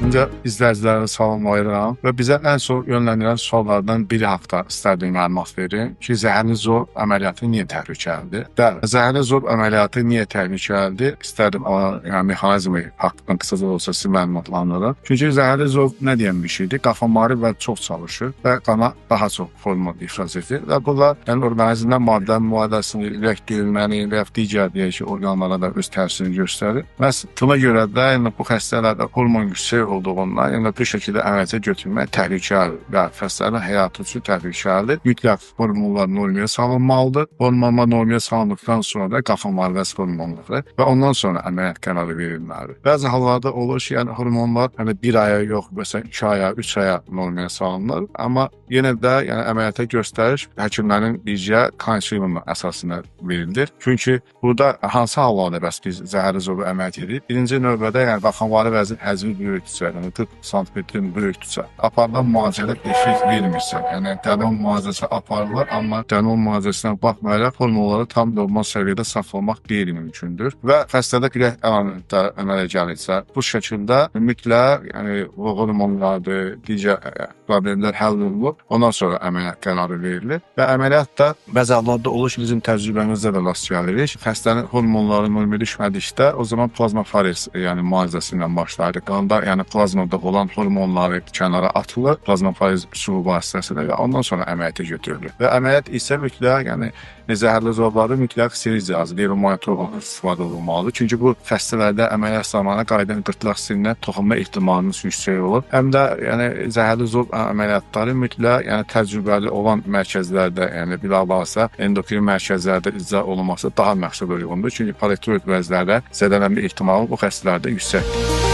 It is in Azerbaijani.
Öncə izləyiciləri salamlayıram və bizə ən çox yönləndirən suallardan biri haqda istərdim məlumat verim ki, zəhərli zob əməliyyatı niyə təhlükəlidir? Bəli, zəhərli zob əməliyyatı niyə təhlükəlidir? İstərdim yəni mexanizmi haqqında qısaca olsa sizi məlumatlandırım. Çünki zəhərli zob nə deyən bir şeydir? Qafamarı və çox çalışır və qana daha çox hormon ifraz edir və bunlar yəni orqanizmdə maddə mübadiləsini, ürək döyünməni və ya digər deyək ki, orqanlara da öz təsirini göstərir. Məhz buna görə də yəni bu xəstələrdə hormon yüksək olduğundan, yəni bu şəkildə əməliyyata götürmək təhlükəli və xəstənin həyatı üçün təhlükəlidir. Mütləq hormonlar normaya salınmalıdır. Hormonlar normaya salındıqdan sonra da qafamarı vəz hormonları və ondan sonra əməliyyat qərarı verilməlidir. Bəzi hallarda olur ki, yəni hormonlar yəni bir aya yox, məsələn 2 aya, 3 aya normaya salınır, amma yenə də yəni əməliyyata göstəriş həkimlərin bircə konsiliumu əsasında verilir. Çünki burada hansı hallarda bəs biz zəhərli zobu əməliyyat edirik? Birinci növbədə yəni qafamarı vəzin həcmi böyükdürsə, yəni 40 santimetrin böyükdürsə, aparılan müalicədə effekt vermirsə, yəni dənon müalicəsi aparılır, amma dənon müalicəsinə baxmayaraq hormonları tam normal səviyyədə saxlamaq qeyri-mümkündür və xəstədə ürək əlamətləri əmələ gəlirsə, bu şəkildə mütləq yəni hormonlardır, digər problemlər həll olunur, ondan sonra əməliyyat qərarı verilir və əməliyyat da bəzi hallarda olur ki, bizim təcrübəmizdə də rast gəlirik. Xəstənin hormonları normaya düşmədikdə o zaman plazmafarez yəni müalicəsi ilə başlayır. Qanda yəni plazmada olan hormonları kənara atılır, plazmafarez üsulu vasitəsilə və ondan sonra əməliyyata götürülür. Və əməliyyat isə mütləq yəni zəhərli zoblarda mütləq seri cihazı, neuromonitor istifadə olunmalıdır. Çünki bu xəstələrdə əməliyyat zamanı qayıdan qırtlaq sirinə toxunma ehtimalınız yüksək olur. Həm də yəni zəhərli zob əməliyyatları mütləq yəni təcrübəli olan mərkəzlərdə, yəni bilavasitə endokrin mərkəzlərdə icra olunması daha məqsəd uyğundur. Çünki paratiroid vəzlərdə zədələnmə ehtimalı bu xəstələrdə yüksəkdir.